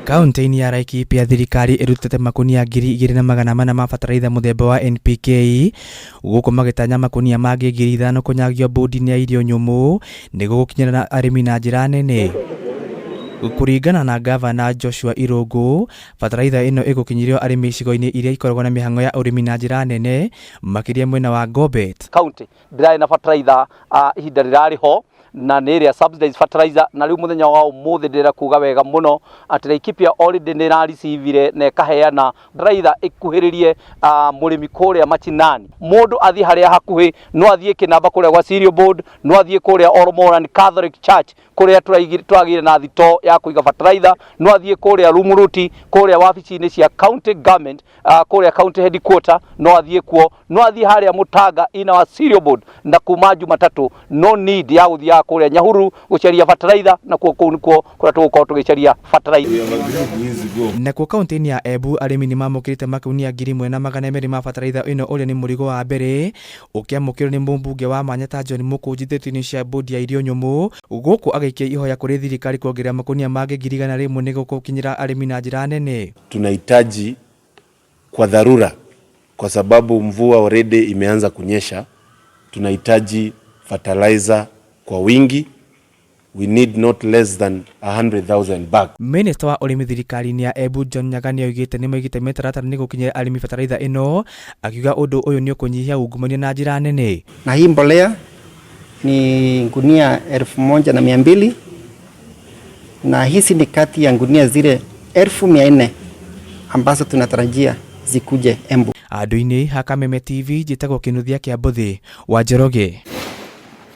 Kaunti-inĩ ya Laikipia thirikari ĩrutĩte makunia 2400 ma bataraitha mũthemba wa NPK gũkũ magĩtanya makunia mangĩ 5000 kũnyagio bodi-inĩ ya irio nyũmũ nĩguo gũkinyĩra arĩmi na njĩra nene. Kũringana na ngavana Joshua Irũngũ, bataraitha ĩno ĩgũkinyĩrio arĩmi icigo-inĩ iria ikoragwo na mĩhang'o ya ũrĩmi na njĩra nene makĩria mwena wa Ngobet. County ndĩrarĩ na fertilizer ihinda rĩrarĩ ho na nĩ ĩrĩa subsidized fertilizer, na rĩu mũthenya wa ũmũthĩ ndĩrenda kuga wega mũno atĩ Laikipia already nĩ ĩrarecivire na ĩkaheana fertilizer ĩkuhĩrĩrie mũrĩmi kũrĩa machinani. Mũndũ athiĩ harĩa hakuhĩ, no athiĩ Kĩnamba kũrĩa gwa Cereal Board, no athiĩ kũrĩa Olomoran Catholic Church kũrĩa tũragĩire na thitoo ya kũiga fertilizer, no athiĩ kũrĩa Rumuruti kũrĩa wabici-inĩ cia county government, kũrĩa county headquarter no athiĩ kuo, no athiĩ harĩa Mũtanga ina wa Cereal Board, na kuma Jumatatũ no need ya gũthiaga kũrĩa Nyahururu gũcaria fertilizer, na kuo kũu nĩkuo kũrĩa tũgũkorwo tũgĩcaria fertilizer. Nakuo kaunti-inĩ ya Embu arĩmi nĩ mamũkĩrĩte makunia 1200 ma bataraitha ĩno ũrĩa nĩ mũrigo wa mbere ũkĩamũkĩrwo nĩ mũmbunge wa Manyata John Mũkũnji thĩtũ-inĩ cia bodi ya irio nyũmũ gũkũ agĩikia ihoya kũrĩ thirikari kuongerera makunia mangĩ 100,000 nĩguo gũkinyĩra arĩmi na njĩra nene. Tunahitaji kwa dharura, kwa sababu mvua already imeanza kunyesha. Tunahitaji fertilizer kwa wingi. We need not less than 100,000 bags. Minista wa ũrĩmi thirikari-inĩ ya Embu John Nyaga nĩoigĩte nĩmaigĩte mĩtaratara nĩguo gũkinyĩra arĩmi bataraitha ĩno, akiuga ũndũ ũyũ nĩũkũnyihia ungumania na njĩra nene. Na hii mbolea ni gunia 1200 na hizi ni kati ya gunia zile 400,000 ambazo tunatarajia zikuje Embu. Andũ-inĩ ha Kameme TV, njĩtagwo Kĩnuthia kĩa Mbũthĩ wa Njoroge.